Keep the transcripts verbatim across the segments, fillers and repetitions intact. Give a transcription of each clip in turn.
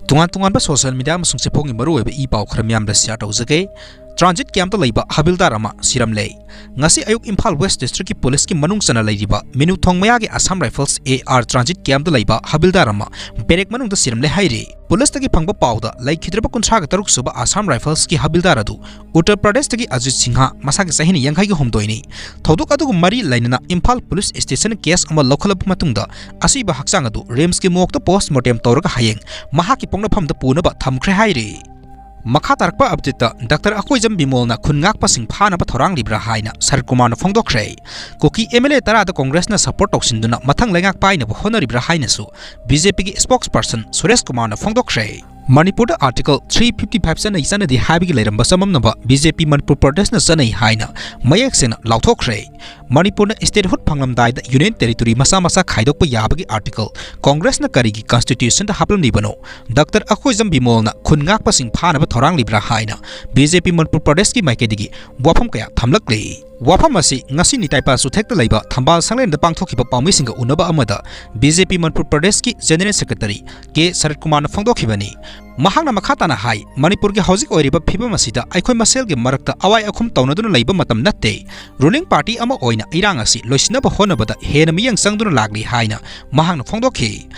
ꯇꯣꯉꯥꯟ ꯇꯣꯉꯥꯟꯕ social media ꯑꯃꯁꯨꯡ ꯆꯦꯐꯣꯡꯒꯤ ꯃꯔꯨꯑꯣꯏꯕ ꯏ ꯄꯥꯎ ꯈꯔ ꯃꯤꯌꯥꯝꯗ share ꯇꯧꯖꯒꯦ꯫ Transit camp ꯇ ꯂꯩꯕ ꯍꯕꯤꯜꯗꯥꯔ ꯑꯃ ꯁꯤꯔꯝꯂꯦ꯫ ꯉꯁꯤ ꯑꯌꯨꯛ ꯏꯝꯐꯥꯜ West District ꯀꯤ ꯄꯨꯂꯤꯁꯀꯤ ꯃꯅꯨꯡ ꯆꯟꯅ ꯂꯩꯔꯤꯕ ꯃꯤꯅꯨ ꯊꯣꯡ ꯃꯌꯥꯒꯤ Assam Rifles A R transit camp ꯇ ꯂꯩꯕ ꯍꯕꯤꯜꯗꯥꯔ ꯑꯃ ꯕꯦꯔꯦꯛ ꯃꯅꯨꯡꯗ ꯁꯤꯔꯝꯂꯦ ꯍꯥꯏꯔꯤ꯫ ꯄꯨꯂꯤꯁꯇꯒꯤ ꯐꯪꯕ ꯄꯥꯎꯗ, ꯂꯩꯈꯤꯗ꯭ꯔꯕ ꯀꯨꯟꯊ꯭ꯔꯥꯒ ꯇꯔꯨꯛ ꯁꯨꯕ Assam Rifles ꯀꯤ ꯍꯕꯤꯜꯗꯥꯔ ꯑꯗꯨ ꯎꯠꯇꯔ ꯄ꯭ꯔꯗꯦꯁꯇꯒꯤ ꯑꯖꯤꯠ ꯁꯤꯡꯍ, ꯃꯁꯥꯒꯤ ꯆꯍꯤꯅ ꯌꯥꯡꯈꯩꯒ ꯍꯨꯝꯗꯣꯏꯅꯤ꯫ ꯊꯧꯗꯣꯛ ꯑꯗꯨꯒ ꯃꯔꯤ ꯂꯩꯅꯅ ꯏꯝꯐꯥꯜ ꯄꯨꯂꯤꯁ ꯁ꯭ꯇꯦꯁꯟꯅ case ꯑꯃ ꯂꯧꯈꯠꯂꯕ ꯃꯇꯨꯡꯗ, ꯑꯁꯤꯕ ꯍꯛꯆꯥꯡ ꯑꯗꯨ ꯔꯤꯝꯁꯀꯤ morgue ꯇ post mortem ꯇꯧꯔꯒ ꯍꯌꯦꯡ ꯃꯍꯥꯛꯀꯤ ꯄꯣꯛꯅꯐꯝꯗ ꯄꯨꯅꯕ ꯊꯝꯈ꯭ꯔꯦ ꯍꯥꯏꯔꯤ꯫ ꯃꯈꯥ ꯇꯥꯔꯛꯄ update ꯇ, ꯗꯥꯛꯇꯔ ꯑꯀꯣꯏꯖꯝ ꯕꯤꯃꯣꯜꯅ ꯈꯨꯟ ꯉꯥꯛꯄꯁꯤꯡ ꯐꯥꯅꯕ ꯊꯧꯔꯥꯡꯂꯤꯕ꯭ꯔꯥ ꯍꯥꯏꯅ ꯁꯔꯠ ꯀꯨꯃꯥꯔꯅ ꯐꯣꯡꯗꯣꯛꯈ꯭ꯔꯦ꯫ ꯀꯨꯀꯤ M L A ꯇꯔꯥꯗ ꯀꯣꯡꯒ꯭ꯔꯦꯁꯅ support ꯇꯧꯁꯤꯟꯗꯨꯅ ꯃꯊꯪ ꯂꯩꯉꯥꯛ ꯄꯥꯏꯅꯕ ꯍꯣꯠꯅꯔꯤꯕ꯭ꯔꯥ ꯍꯥꯏꯅꯁꯨ B J P ꯒꯤ spokesperson ꯁꯨꯔꯦꯁ ꯀꯨꯃꯥꯔꯅ ꯐꯣꯡꯗꯣꯛꯈ꯭ꯔꯦ꯫ ꯃꯅꯤꯄꯨꯔꯗ Article three fifty five ꯆꯠꯅꯩ ꯆꯠꯅꯗꯦ ꯍꯥꯏꯕꯒꯤ ꯂꯩꯔꯝꯕ ꯆꯃꯝꯅꯕ B J P ꯃꯅꯤꯄꯨꯔ ꯄ꯭ꯔꯗꯦꯁꯅ ꯆꯠꯅꯩ ꯍꯥꯏꯅ ꯃꯌꯦꯛ ꯁꯦꯡꯅ ꯂꯥꯎꯊꯣꯛꯈ꯭ꯔꯦ꯫ ꯃꯅꯤꯄꯨꯔꯅ statehood ꯐꯪꯂꯝꯗꯥꯏꯗ union territory ꯃꯆꯥ ꯃꯆꯥ ꯈꯥꯏꯗꯣꯛꯄ ꯌꯥꯕꯒꯤ article ꯀꯣꯡꯒ꯭ꯔꯦꯁꯅ ꯀꯔꯤꯒꯤ constitution ꯗ ꯍꯥꯞꯂꯝꯂꯤꯕꯅꯣ? ꯗꯥꯛꯇꯔ ꯑꯀꯣꯏꯖꯝ ꯕꯤꯃꯣꯜꯅ ꯈꯨꯟ ꯉꯥꯛꯄꯁꯤꯡ ꯐꯥꯅꯕ ꯊꯧꯔꯥꯡꯂꯤꯕ꯭ꯔꯥ ꯍꯥꯏꯅ B J P ꯃꯅꯤꯄꯨꯔ ꯄ꯭ꯔꯗꯦꯁꯀꯤ ꯃꯥꯏꯀꯩꯗꯒꯤ ꯋꯥꯐꯝ ꯀꯌꯥ ꯊꯝꯂꯛꯂꯤ꯫ ꯋꯥꯐꯝ ꯑꯁꯤ ꯉꯁꯤ ꯅꯤꯇꯥꯏꯄꯥ ꯆꯨꯊꯦꯛꯇ ꯂꯩꯕ ꯊꯝꯕꯥꯜ ꯁꯪꯂꯦꯟꯗ ꯄꯥꯡꯊꯣꯛꯈꯤꯕ ꯄꯥꯎꯃꯤꯁꯤꯡꯒ ꯎꯅꯕ ꯑꯃꯗ B J P ꯃꯅꯤꯄꯨꯔ ꯄ꯭ꯔꯗꯦꯁꯀꯤ general secretary ꯀꯦ ꯁꯔꯠ ꯀꯨꯃꯥꯔꯅ ꯐꯣꯡꯗꯣꯛꯈꯤꯕꯅꯤ꯫ ꯃꯍꯥꯛꯅ ꯃꯈꯥ ꯇꯥꯅ ꯍꯥꯏ, ꯃꯅꯤꯄꯨꯔꯒꯤ ꯍꯧꯖꯤꯛ ꯑꯣꯏꯔꯤꯕ ꯐꯤꯕꯝ ꯑꯁꯤꯗ ꯑꯩꯈꯣꯏ ꯃꯁꯦꯜꯒꯤ ꯃꯔꯛꯇ ꯑꯋꯥꯏ ꯑꯈꯨꯝ ꯇꯧꯅꯗꯨꯅ ꯂꯩꯕ ꯃꯇꯝ ꯅꯠꯇꯦ꯫ Ruling party ꯑꯃ ꯑꯣꯏꯅ ꯏꯔꯥꯡ ꯑꯁꯤ ꯂꯣꯏꯁꯤꯟꯅꯕ ꯍꯣꯠꯅꯕꯗ ꯍꯦꯟꯅ ꯃꯤꯠꯌꯦꯡ ꯆꯪꯗꯨꯅ ꯂꯥꯛꯂꯤ ꯍꯥꯏꯅ ꯃꯍꯥꯛꯅ ꯐꯣꯡꯗꯣꯛꯈꯤ꯫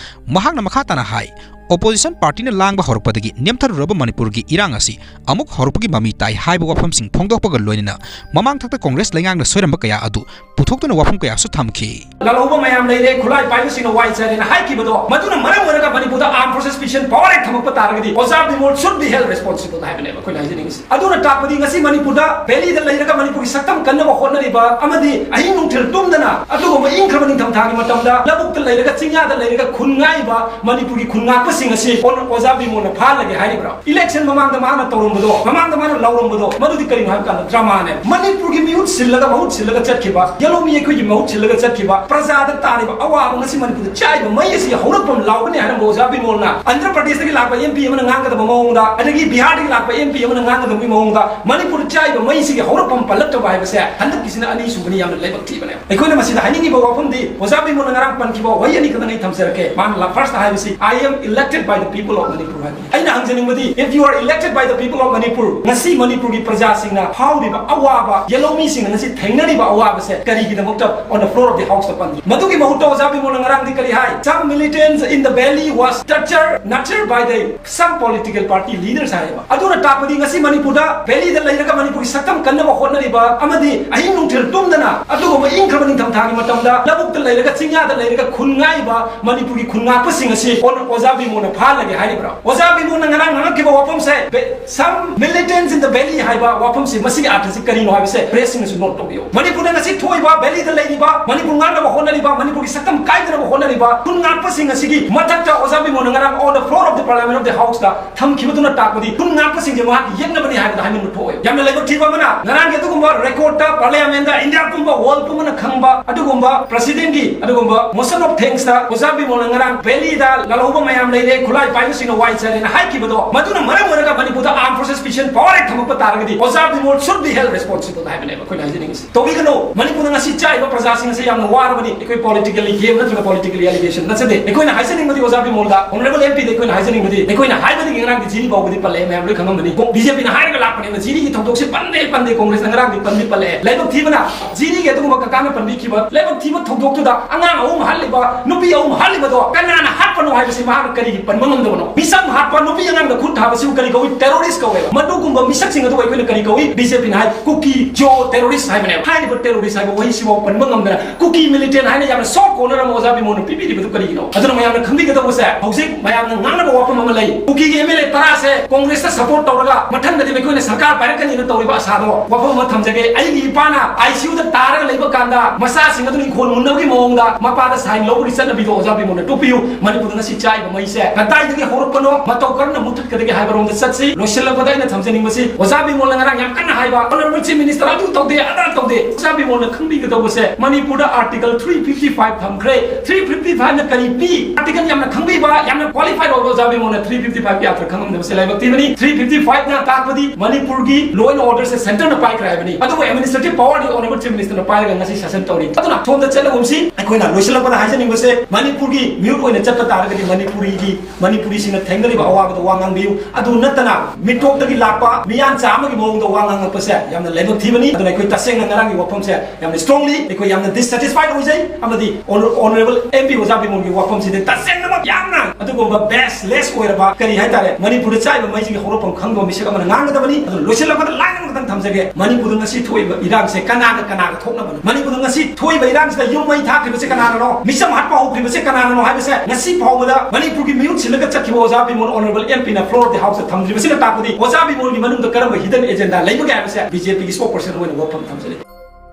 ꯃꯍꯥꯛꯅ ꯃꯈꯥ ꯇꯥꯅ ꯍꯥꯏ, opposition party ꯅ ꯂꯥꯡꯕ ꯍꯧꯔꯛꯄꯗꯒꯤ ꯅꯦꯝꯊꯔꯨꯔꯕ ꯃꯅꯤꯄꯨꯔꯒꯤ ꯏꯔꯥꯡ ꯑꯁꯤ ꯑꯃꯨꯛ ꯍꯧꯔꯛꯄꯒꯤ ꯃꯃꯤ ꯇꯥꯏ ꯍꯥꯏꯕ ꯋꯥꯐꯝꯁꯤꯡ ꯐꯣꯡꯗꯣꯛꯄꯒ ꯂꯣꯏꯅꯅ ꯃꯃꯥꯡ ꯊꯛꯇ ꯀꯣꯡꯒ꯭ꯔꯦꯁ ꯂꯩꯉꯥꯛꯅ ꯁꯣꯏꯔꯝꯕ ꯀꯌꯥ ꯑꯗꯨ ꯄꯨꯊꯣꯛꯇꯨꯅ ꯋꯥꯐꯝ ꯀꯌꯥꯁꯨ ꯊꯝꯈꯤ꯫ ꯂꯥꯜꯍꯧꯕ ꯃꯌꯥꯝ ꯂꯩꯔꯦ, ꯈꯨꯠꯂꯥꯏ ꯄꯥꯏꯕꯁꯤꯡꯅ ꯋꯥꯏ ꯆꯥꯏꯔꯦꯅ ꯍꯥꯏꯈꯤꯕꯗꯣ, ꯃꯗꯨꯅ ꯃꯔꯝ ꯑꯣꯏꯔꯒ ꯃꯅꯤꯄꯨꯔꯗ armed forces special power act ꯊꯝꯃꯛꯄ ꯇꯥꯔꯒꯗꯤ ꯑꯣꯖꯥ Bimol should be held responsible ꯍꯥꯏꯕꯅꯦꯕ ꯑꯩꯈꯣꯏꯅ ꯍꯥꯏꯖꯅꯤꯡꯉꯤꯁꯤ꯫ ꯑꯗꯨꯅ ꯇꯥꯛꯄꯗꯤ ꯉꯁꯤ ꯃꯅꯤꯄꯨꯔꯗ valley ꯗ ꯂꯩꯔꯒ ꯃꯅꯤꯄꯨꯔꯒꯤ ꯁꯛꯇꯝ ꯀꯟꯅꯕ ꯍꯣꯠꯅꯔꯤꯕ ꯑꯃꯗꯤ ꯑꯍꯤꯡ ꯅꯨꯡꯊꯤꯜ ꯇꯨꯝꯗꯅ ꯑꯗꯨꯒꯨꯝꯕ ꯏꯪꯈ꯭ꯔꯕ ꯅꯤꯡꯊꯝꯊꯥꯒꯤ ꯃꯇꯝꯗ ꯂꯧꯕꯨꯛꯇ ꯂꯩꯔꯒ ꯆꯤꯡꯌꯥꯗ ꯂꯩꯔꯒ ꯈꯨꯟ ꯉꯥꯛꯏꯕ ꯃꯅꯤꯄꯨꯔꯒꯤ ꯈꯨꯟ ꯉꯥꯛꯄꯁꯤꯡ ꯑꯁꯤ ꯑꯣꯖꯥ ꯕꯤꯃꯣꯜꯅ ꯐꯥꯍꯜꯂꯒꯦ ꯍꯥꯏꯔꯤꯕ꯭ꯔꯥ? Election ꯃꯃꯥꯡꯗ ꯃꯥꯅ ꯇꯧꯔꯝꯕꯗꯣ, ꯃꯃꯥꯡꯗ ꯃꯥꯅ ꯂꯥꯎꯔꯝꯕꯗꯣ, ꯃꯗꯨꯗꯤ ꯀꯔꯤꯅꯣ ꯍꯥꯏꯕ ꯀꯥꯟꯗ drama ꯅꯦ꯫ ꯃꯅꯤꯄꯨꯔꯒꯤ ꯃꯤꯍꯨꯠ ꯁꯤꯜꯂꯒ, ꯃꯍꯨꯠ ꯁꯤꯜꯂꯒ ꯆꯠꯈꯤꯕ, ꯌꯦꯜꯍꯧꯃꯤ ꯑꯩꯈꯣꯏꯒꯤ ꯃꯍꯨꯠ ꯁꯤꯜꯂꯒ ꯆꯠꯈꯤꯕ, ꯄ꯭ꯔꯖꯥꯗ ꯇꯥꯔꯤꯕ ꯑꯋꯥꯕ, ꯉꯁꯤ ꯃꯅꯤꯄꯨꯔꯗ ꯆꯥꯛꯏꯕ ꯃꯩ ꯑꯁꯤꯒꯤ ꯍꯧꯔꯛꯐꯝ ꯂꯥꯎꯒꯅꯤ ꯍꯥꯏꯔꯝꯕ ꯑꯣꯖꯥ ꯕꯤꯃꯣꯜꯅ ꯑꯟꯙ꯭ꯔ ꯄ꯭ꯔꯗꯦꯁꯇꯒꯤ ꯂꯥꯛꯄ M P ꯑꯃꯅ ꯉꯥꯡꯒꯗꯕ ꯃꯑꯣꯡꯗ, ꯑꯗꯒꯤ ꯕꯤꯍꯥꯔꯗꯒꯤ ꯂꯥꯛꯄ M P ꯑꯃꯅ ꯉꯥꯡꯒꯗꯕꯒꯤ ꯃꯑꯣꯡꯗ, ꯃꯅꯤꯄꯨꯔꯗ ꯆꯥꯛꯏꯕ ꯃꯩꯁꯤꯒꯤ ꯍꯧꯔꯛꯐꯝ ꯄꯜꯂꯛꯇꯕ ꯍꯥꯏꯕꯁꯦ ꯍꯟꯗꯛꯀꯤꯁꯤꯅ ꯑꯅꯤꯁꯨꯕꯅꯤ꯫ ꯌꯥꯝꯅ ꯂꯥꯏꯕꯛ ꯊꯤꯕꯅꯦ꯫ ꯑꯩꯈꯣꯏꯅ ꯃꯁꯤꯗ ꯍꯥꯏꯅꯤꯡꯉꯤꯕ ꯋꯥꯐꯝꯗꯤ, ꯑꯣꯖꯥ ꯕꯤꯃꯣꯜꯅ ꯉꯔꯥꯡ ꯄꯟꯈꯤꯕ ꯋꯥꯍꯩ ꯑꯅꯤ ꯈꯛꯇꯪ ꯑꯩ ꯊꯝꯖꯔꯛꯀꯦ꯫ ꯃꯥꯅ first ꯍꯥꯏꯕꯁꯤ, "I am elected elected by the people of Manipur ꯍꯥꯏꯕꯅꯤ꯫ ꯑꯩꯅ ꯍꯪꯖꯅꯤꯡꯕꯗꯤ, if you are elected by the people of Manipur, ꯉꯁꯤ ꯃꯅꯤꯄꯨꯔꯒꯤ ꯄ꯭ꯔꯖꯥꯁꯤꯡꯅ ꯐꯥꯎꯔꯤꯕ ꯑꯋꯥꯕ, ꯌꯦꯜꯍꯧꯃꯤꯁꯤꯡꯅ ꯉꯁꯤ ꯊꯦꯡꯅꯔꯤꯕ ꯑꯋꯥꯕꯁꯦ ꯀꯔꯤꯒꯤꯗꯃꯛꯇ on the floor of the house ꯇ ꯄꯟꯗ꯭ꯔꯤ? ꯃꯗꯨꯒꯤ ꯃꯍꯨꯠꯇ ꯑꯣꯖꯥ ꯕꯤꯃꯣꯜꯅ ꯉꯔꯥꯡꯗꯤ ꯀꯔꯤ ꯍꯥꯏ? Some militants in the valley was tortured, nurtured by the some political party leaders ꯍꯥꯏꯌꯦꯕ꯫ ꯑꯗꯨꯅ ꯇꯥꯛꯄꯗꯤ ꯉꯁꯤ ꯃꯅꯤꯄꯨꯔꯗ valley ꯗ ꯂꯩꯔꯒ ꯃꯅꯤꯄꯨꯔꯒꯤ ꯁꯛꯇꯝ ꯀꯟꯅꯕ ꯍꯣꯠꯅꯔꯤꯕ ꯑꯃꯗꯤ ꯑꯍꯤꯡ ꯅꯨꯡꯊꯤꯜ ꯇꯨꯝꯗꯅ ꯑꯗꯨꯒꯨꯝꯕ ꯏꯪꯈ꯭ꯔꯕ ꯅꯤꯡꯊꯝꯊꯥꯒꯤ ꯃꯇꯝꯗ ꯂꯧꯕꯨꯛꯇ ꯂꯩꯔꯒ ꯆꯤꯡꯌꯥꯗ ꯂꯩꯔꯒ ꯈꯨꯟ ꯉꯥꯛꯏꯕ ꯃꯅꯤꯄꯨꯔꯒꯤ ꯈꯨꯟ ꯉꯥꯛꯄꯁꯤꯡ ꯑꯁꯤ ꯑꯣ-, ꯑꯣꯖꯥ ꯕꯤꯃꯣꯜꯅ ꯐꯥꯍꯜꯂꯒꯦ ꯍꯥꯏꯔꯤꯕ꯭ꯔꯥ? ꯑꯣꯖꯥ ꯕꯤꯃꯣꯜꯅ ꯉꯔꯥꯡ ꯉꯥꯡꯉꯛꯈꯤꯕ ꯋꯥꯐꯝꯁꯦ, Bay-, some militants in the valley ꯍꯥꯏꯕ ꯋꯥꯐꯝꯁꯤ, ꯃꯁꯤꯒꯤ ꯑꯥꯔꯊꯁꯤ ꯀꯔꯤꯅꯣ ꯍꯥꯏꯕꯁꯦ ꯄ꯭ꯔꯦꯁꯁꯤꯡꯅꯁꯨ ꯅꯣꯠ ꯇꯧꯕꯤꯌꯨ꯫ ꯃꯅꯤꯄꯨꯔꯗ ꯉꯁꯤ ꯊꯣꯛꯏꯕ valley ꯗ ꯂꯩꯔꯤꯕ, ꯃꯅꯤꯄꯨꯔ ꯉꯥꯛꯅꯕ ꯍꯣꯠꯅꯔꯤꯕ, ꯃꯅꯤꯄꯨꯔꯒꯤ ꯁꯛꯇꯝ ꯀꯥꯏꯗꯅꯕ ꯍꯣꯠꯅꯔꯤꯕ ꯈꯨꯟ ꯉꯥꯛꯄꯁꯤꯡ ꯑꯁꯤꯒꯤ ꯃꯊꯛꯇ ꯑꯣꯖꯥ ꯕꯤꯃꯣꯜꯅ ꯉꯔꯥꯡ on the floor of the parliament of the house ꯇ ꯊꯝꯈꯤꯕꯗꯨꯅ ꯇꯥꯛꯄꯗꯤ ꯈꯨꯟ ꯉꯥꯛꯄꯁꯤꯡꯁꯦ ꯃꯍꯥꯛꯀꯤ ꯌꯦꯛꯅꯕꯅꯤ ꯍꯥꯏꯕꯗ ꯍꯥꯏꯃꯟꯕ ꯊꯣꯛꯑꯦ꯫ ꯌꯥꯝꯅ ꯂꯥꯏꯕꯛ ꯊꯤꯕ ꯑꯃꯅ, ꯉꯔꯥꯡꯒꯤ ꯑꯗꯨꯒꯨꯝꯕ record ꯇ parliament ꯗ India ꯄꯨꯝꯕ, world ꯄꯨꯝꯕꯅ ꯈꯪꯕ ꯑꯗꯨꯒꯨꯝꯕ president ꯒꯤ ꯑꯗꯨꯒꯨꯝꯕ motion of thanks ꯇ ꯑꯣꯖꯥ ꯕꯤꯃꯣꯜꯅ ꯉꯔꯥꯡ valley ꯗ ꯂꯥꯜꯍꯧꯕ ꯃꯌꯥꯝ ꯂꯩꯔꯦ, ꯈꯨꯠꯂꯥꯏ ꯄꯥꯏꯕꯁꯤꯡꯅ ꯋꯥꯏ ꯆꯥꯏꯔꯦꯅ ꯍꯥꯏꯈꯤꯕꯗꯣ, ꯃꯗꯨꯅ ꯃꯔꯝ ꯑꯣꯏꯔꯒ ꯃꯅꯤꯄꯨꯔꯗ armed forces special power act ꯊꯝꯃꯛꯄ ꯇꯥꯔꯒꯗꯤ ꯑꯣꯖꯥ Bimol should be held responsible ꯍꯥꯏꯕꯅꯦꯕ ꯑꯩꯈꯣꯏꯅ ꯍꯥꯏꯖꯅꯤꯡꯉꯤꯁꯦ꯫ ꯇꯧꯕꯤꯒꯅꯨ꯫ ꯃꯅꯤꯄꯨꯔꯗ ꯉꯁꯤ ꯆꯥꯛꯏꯕ ꯄ꯭ꯔꯖꯥꯁꯤꯡ ꯑꯁꯤ ꯌꯥꯝꯅ ꯋꯥꯔꯕꯅꯤ꯫ ꯑꯩꯈꯣꯏ politically game ꯅꯠꯇ꯭ꯔꯒ politically allegation ꯅꯠꯆꯗꯦ꯫ ꯑꯩꯈꯣꯏꯅ ꯍꯥꯏꯖꯅꯤꯡꯕꯗꯤ ꯑꯣꯖꯥ ꯕꯤꯃꯣꯜꯗ, honourable M P ꯗ ꯑꯩꯈꯣꯏꯅ ꯍꯥꯏꯖꯅꯤꯡꯕꯗꯤ, ꯑꯩꯈꯣꯏꯅ ꯍꯥꯏꯕꯗꯒꯤ ꯉꯔꯥꯡꯗꯤ ꯖꯤꯔꯤ ꯐꯥꯎꯕꯗꯤ ꯄꯜꯂꯛꯑꯦ, ꯃꯌꯥꯝ ꯂꯣꯏ ꯈꯪꯉꯝꯒꯅꯤ꯫ ꯀꯣ-, BJP ꯅ ꯍꯥꯏꯔꯒ ꯂꯥꯛꯄꯅꯦꯕ, ꯖꯤꯔꯤꯒꯤ ꯊꯧꯗꯣꯛꯁꯦ ꯄꯟꯗꯦ, ꯄꯟꯗꯦ, ꯀꯣꯡꯒ꯭ꯔꯦꯁꯅ ꯉꯔꯥꯡꯗꯤ ꯄꯟꯗꯤ ꯄꯜꯂꯛꯑꯦ꯫ ꯂꯥꯏꯕꯛ ꯊꯤꯕꯅ ꯖꯤꯔꯤꯒꯤ ꯑꯗꯨꯒꯨꯝꯕ ꯀꯀꯥꯅ ꯄꯟꯕꯤꯈꯤꯕ ꯂꯥꯏꯕꯛ ꯊꯤꯕ ꯊꯧꯗꯣꯛꯇꯨꯗ ꯑꯉꯥꯡ ꯑꯍꯨꯝ ꯍꯥꯠꯂꯤꯕ, ꯅꯨꯄꯤ ꯑꯍꯨꯝ ꯍꯥꯠꯂꯤꯕꯗꯣ ꯀꯅꯥꯅ ꯍꯥꯠꯄꯅꯣ ꯍꯥꯏꯕꯁꯤ ꯃꯍꯥꯛꯅ ꯀꯔꯤꯒꯤ ꯄꯟꯕ ꯉꯝꯗꯕꯅꯣ? ꯃꯤꯆꯝ ꯍꯥꯠꯄ, ꯅꯨꯄꯤ ꯑꯉꯥꯡꯗ ꯈꯨꯠ ꯊꯥꯕꯁꯤꯕꯨ ꯀꯔꯤ ꯀꯧꯏ? Terrorist ꯀꯧꯋꯦꯕ꯫ ꯃꯗꯨꯒꯨꯝꯕ ꯃꯤꯁꯛꯁꯤꯡ ꯑꯗꯨꯕꯨ ꯑꯩꯈꯣꯏꯅ ꯀꯔꯤ ꯀꯧꯏ? BJP ꯅ ꯍꯥꯏ ꯀꯨꯀꯤ ꯖꯣ terrorist ꯍꯥꯏꯕꯅꯦꯕ꯫ ꯍꯥꯏꯔꯤꯕ terrorist ꯍꯥꯏꯕ ꯋꯥꯍꯩꯁꯤꯐꯥꯎ ꯄꯟꯕ ꯉꯝꯗꯅ ꯀꯨꯀꯤ militant ꯍꯥꯏꯅ ꯌꯥꯝꯅ soft corner ꯑꯃ ꯑꯣꯖꯥ ꯕꯤꯃꯣꯜꯅ ꯄꯤꯕꯤꯔꯤꯕꯗꯨ ꯀꯔꯤꯒꯤꯅꯣ? ꯑꯗꯨꯅ ꯃꯌꯥꯝꯅ ꯈꯪꯕꯤꯒꯗꯧꯕꯁꯦ, ꯍꯧꯖꯤꯛ ꯃꯌꯥꯝꯅ ꯉꯥꯡꯅꯕ ꯋꯥꯐꯝ ꯑꯃ ꯂꯩ꯫ ꯀꯨꯀꯤꯒꯤ MLA ꯇꯔꯥꯁꯦ ꯀꯣꯡꯒ꯭ꯔꯦꯁꯇ support ꯇꯧꯔꯒ ꯃꯊꯪꯗꯗꯤ ꯑꯩꯈꯣꯏꯅ ꯁꯔꯀꯥꯔ ꯄꯥꯏꯔꯛꯀꯅꯤꯅ ꯇꯧꯔꯤꯕ ꯑꯁꯥꯗꯣ ꯋꯥꯐꯝ ꯑꯃ ꯊꯝꯖꯒꯦ꯫ ꯑꯩꯒꯤ ꯏꯄꯥꯅ ICU ꯗ ꯇꯥꯔꯒ ꯂꯩꯕ ꯀꯥꯟꯗ ꯃꯆꯥꯁꯤꯡ ꯑꯗꯨꯅ ꯏꯪꯈꯣꯜ ꯃꯨꯟꯅꯕꯒꯤ ꯃꯑꯣꯡꯗ ꯃꯄꯥꯗ sign ꯂꯧꯕꯒꯤ ꯆꯠꯅꯕꯤꯗꯣ ꯑꯣꯖꯥ ꯕꯤꯃꯣꯜꯅ ꯇꯣꯛꯄꯤꯌꯨ꯫ ꯃꯅꯤꯄꯨꯔꯗ ꯉꯁꯤ ꯆꯥꯛꯏꯕ ꯃꯩꯁꯦ ꯀꯗꯥꯏꯗꯒꯤ ꯍꯧꯔꯛꯄꯅꯣ, ꯃꯇꯧ ꯀꯔꯝꯅ ꯃꯨꯊꯠꯀꯗꯒꯦ ꯍꯥꯏꯕꯔꯣꯝꯗ ꯆꯠꯁꯤ꯫ ꯂꯣꯏꯁꯤꯜꯂꯛꯄꯗ ꯑꯩꯅ ꯊꯝꯖꯅꯤꯡꯕꯁꯤ, ꯑꯣꯖꯥ ꯕꯤꯃꯣꯜꯅ ꯉꯔꯥꯡ ꯌꯥꯝ ꯀꯟꯅ ꯍꯥꯏꯕ, Honourable Chief Minister ꯑꯗꯨ ꯇꯧꯗꯦ, ꯑꯗꯥ ꯇꯧꯗꯦ꯫ ꯑꯣꯖꯥ ꯕꯤꯃꯣꯜꯅ ꯈꯪꯕꯤꯒꯗꯧꯕꯁꯦ, ꯃꯅꯤꯄꯨꯔꯗ Article three fifty five ꯊꯝꯈ꯭ꯔꯦ꯫ Three fifty five ꯅ ꯀꯔꯤ ꯄꯤ? Article ꯌꯥꯝꯅ ꯈꯪꯕꯤꯕ, ꯌꯥꯝꯅ qualified ꯑꯣꯏꯕ ꯑꯣꯖꯥ ꯕꯤꯃꯣꯜꯅ three fifty five ꯀꯤ ꯑꯥꯔꯊ ꯈꯪꯉꯝꯗꯕꯁꯦ ꯂꯥꯏꯕꯛ ꯊꯤꯕꯅꯤ꯫ Three fifty five ꯅ ꯇꯥꯛꯄꯗꯤ ꯃꯅꯤꯄꯨꯔꯒꯤ law and order say centre ꯅ ꯄꯥꯏꯈ꯭ꯔꯦ ꯍꯥꯏꯕꯅꯤ꯫ ꯑꯗꯨꯕꯨ administrative power ꯗꯤ Honourable Chief Minister ꯅ ꯄꯥꯏꯔꯒ ꯉꯁꯤ ꯁꯥꯁꯟ ꯇꯧꯔꯤ꯫ ꯑꯗꯨꯅ ꯁꯣꯝꯗ ꯆꯠꯂꯒꯨꯝꯁꯤ꯫ ꯑꯩꯈꯣꯏꯅ ꯂꯣꯏꯁꯤꯜꯂꯛꯄꯗ ꯍꯥꯏꯖꯅꯤꯡꯕꯁꯦ, ꯃꯅꯤꯄꯨꯔꯒꯤ ꯃꯤꯍꯨꯠ ꯑꯣꯏꯅ ꯆꯠꯄ ꯇꯥꯔꯒꯗꯤ ꯃꯅꯤꯄꯨꯔꯤꯒꯤ ꯃꯅꯤꯄꯨꯔꯤꯁꯤꯡꯅ ꯊꯦꯡꯅꯔꯤꯕ ꯑꯋꯥꯕꯗ ꯋꯥ ꯉꯥꯡꯕꯤꯌꯨ꯫ ꯑꯗꯨ ꯅꯠꯇꯅ ꯃꯤꯇꯣꯞꯇꯒꯤ ꯂꯥꯛꯄ ꯃꯤꯌꯥꯟꯆꯥ ꯑꯃꯒꯤ ꯃꯑꯣꯡꯗ ꯋꯥ ꯉꯥꯡꯉꯛꯄꯁꯦ ꯌꯥꯝꯅ ꯂꯥꯏꯕꯛ ꯊꯤꯕꯅꯤ꯫ ꯑꯗꯨꯅ ꯑꯩꯈꯣꯏ ꯇꯁꯦꯡꯅ ꯉꯔꯥꯡꯒꯤ ꯋꯥꯐꯝꯁꯦ ꯌꯥꯝꯅ strongly ꯑꯩꯈꯣꯏ ꯌꯥꯝꯅ dissatisfied ꯑꯣꯏꯖꯩ꯫ ꯑꯃꯗꯤ Honor-, Honourable M P ꯑꯣꯖꯥ ꯕꯤꯃꯣꯜꯒꯤ ꯋꯥꯐꯝꯁꯤꯗꯤ ꯇꯁꯦꯡꯅꯃꯛ ꯌꯥꯝꯅ ꯑꯗꯨꯒꯨꯝꯕ baseless ꯑꯣꯏꯔꯕ, ꯀꯔꯤ ꯍꯥꯏꯇꯥꯔꯦ, ꯃꯅꯤꯄꯨꯔꯗ ꯆꯥꯛꯏꯕ ꯃꯩꯁꯤꯒꯤ ꯍꯧꯔꯛꯐꯝ ꯈꯪꯗꯕ ꯃꯤꯁꯛ ꯑꯃꯅ ꯉꯥꯡꯒꯗꯕꯅꯤ꯫ ꯑꯗꯨꯅ ꯂꯣꯏꯁꯤꯜꯂꯛꯄꯗ line ꯑꯃꯈꯛꯇꯪ ꯊꯝꯖꯒꯦ꯫ ꯃꯅꯤꯄꯨꯔꯗ ꯉꯁꯤ ꯊꯣꯛꯏꯕ ꯏꯔꯥꯡꯁꯦ ꯀꯅꯥꯒ ꯀꯅꯥꯒ ꯊꯣꯛꯅꯕꯅꯣ? ꯃꯅꯤꯄꯨꯔꯗ ꯉꯁꯤ ꯊꯣꯛꯏꯕ ꯏꯔꯥꯡꯁꯤꯗ ꯌꯨꯝ ꯃꯩ ꯊꯥꯈ꯭ꯔꯤꯕꯁꯦ ꯀꯅꯥꯅꯅꯣ? ꯃꯤꯆꯝ ꯍꯥꯠꯄ ꯍꯧꯈ꯭ꯔꯤꯕꯁꯦ ꯀꯅꯥꯅꯅꯣ ꯍꯥꯏꯕꯁꯦ ꯉꯁꯤ ꯐꯥꯎꯕꯗ ꯃꯅꯤꯄꯨꯔꯒꯤ ꯃꯤꯍꯨꯠ ꯁꯤꯜꯂꯒ ꯆꯠꯈꯤꯕ ꯑꯣꯖꯥ Bimol Honourable M Pꯅ floor of the Houseꯇ ꯊꯝꯗ꯭ꯔꯤꯕꯁꯤꯅ ꯇꯥꯛꯄꯗꯤ ꯑꯣꯖꯥ ꯕꯤꯃꯣꯜꯒꯤ ꯃꯅꯨꯡꯗ ꯀꯔꯝꯕ hidden agenda ꯂꯩꯕꯒꯦ ꯍꯥꯏꯕꯁꯦ BJPꯒꯤ spokesperson ꯑꯣꯏꯅ ꯋꯥꯐꯝ ꯊꯝꯖꯔꯤ꯫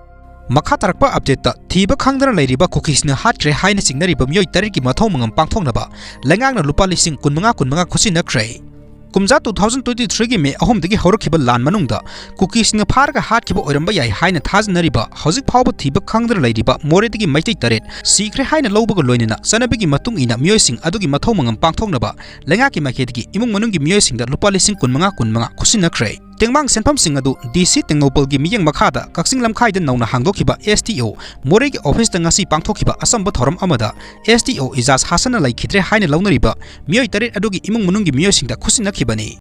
ꯃꯈꯥ ꯇꯥꯔꯛꯄ updateꯇ ꯊꯤꯕ ꯈꯪꯗꯅ ꯂꯩꯔꯤꯕ ꯀꯨꯀꯤꯁꯅ ꯍꯥꯠꯈ꯭ꯔꯦ ꯍꯥꯏꯅ ꯆꯤꯡꯅꯔꯤꯕ ꯃꯤꯑꯣꯏ ꯇꯔꯦꯠꯀꯤ ꯃꯊꯧ ꯃꯉꯝ ꯄꯥꯡꯊꯣꯛꯅꯕ ꯂꯩꯉꯥꯛꯅ ꯂꯨꯄꯥ ꯂꯤꯁꯤꯡ ꯀꯨꯟꯃꯉꯥ ꯀꯨꯟꯃꯉꯥ ꯈꯨꯠꯁꯤꯟꯅꯈ꯭ꯔꯦ꯫ ꯀꯨꯝꯖꯥ two thousand twenty threeꯒꯤ May ꯑꯍꯨꯝꯗꯒꯤ ꯍꯧꯔꯛꯈꯤꯕ ꯂꯥꯟ ꯃꯅꯨꯡꯗ ꯀꯨꯀꯤꯁꯤꯡꯅ ꯐꯥꯔꯒ ꯍꯥꯠꯈꯤꯕ ꯑꯣꯏꯔꯝꯕ ꯌꯥꯏ ꯍꯥꯏꯅ ꯊꯥꯖꯅꯔꯤꯕ ꯍꯧꯖꯤꯛ ꯐꯥꯎꯕ ꯊꯤꯕ ꯈꯪꯗꯅ ꯂꯩꯔꯤꯕ ꯃꯣꯔꯦꯗꯒꯤ ꯃꯩꯇꯩ ꯇꯔꯦꯠ ꯁꯤꯈ꯭ꯔꯦ ꯍꯥꯏꯅ ꯂꯧꯕꯒ ꯂꯣꯏꯅꯅ ꯆꯠꯅꯕꯤꯒꯤ ꯃꯇꯨꯡ ꯏꯟꯅ ꯃꯤꯑꯣꯏꯁꯤꯡ ꯑꯗꯨꯒꯤ ꯃꯊꯧ ꯃꯉꯝ ꯄꯥꯡꯊꯣꯛꯅꯕ ꯂꯩꯉꯥꯛꯀꯤ ꯃꯥꯏꯀꯩꯗꯒꯤ ꯏꯃꯨꯡ ꯃꯅꯨꯡꯒꯤ ꯃꯤꯑꯣꯏꯁꯤꯡꯗ ꯂꯨꯄꯥ ꯂꯤꯁꯤꯡ ꯀꯨꯟꯃꯉꯥ ꯀꯨꯟꯃꯉꯥ ꯈꯨꯠꯁꯤꯟꯅꯈ꯭ꯔꯦ꯫ ꯇꯦꯡꯕꯥꯡ ꯁꯦꯟꯐꯝꯁꯤꯡ ꯑꯗꯨ DC ꯇꯦꯡꯅꯧꯄꯜꯒꯤ ꯃꯤꯠꯌꯦꯡ ꯃꯈꯥꯗ ꯀꯛꯆꯤꯡ ꯂꯝꯈꯥꯏꯗ ꯅꯧꯅ ꯍꯥꯡꯗꯣꯛꯈꯤꯕ SDO ꯃꯣꯔꯦꯒꯤ officeꯇ ꯉꯁꯤ ꯄꯥꯡꯊꯣꯛꯈꯤꯕ ꯑꯆꯝꯕ ꯊꯧꯔꯝ ꯑꯃꯗ SDO ꯏꯖꯥꯖ ꯍꯥꯁꯟꯅ ꯂꯩꯈꯤꯗ꯭ꯔꯦ ꯍꯥꯏꯅ ꯂꯧꯅꯔꯤꯕ ꯃꯤꯑꯣꯏ ꯇꯔꯦꯠ ꯑꯗꯨꯒꯤ ꯏꯃꯨꯡ ꯃꯅꯨꯡꯒꯤ ꯃꯤꯑꯣꯏꯁꯤꯡꯗ ꯈꯨꯠꯁꯤꯟꯅꯈꯤꯕꯅꯤ꯫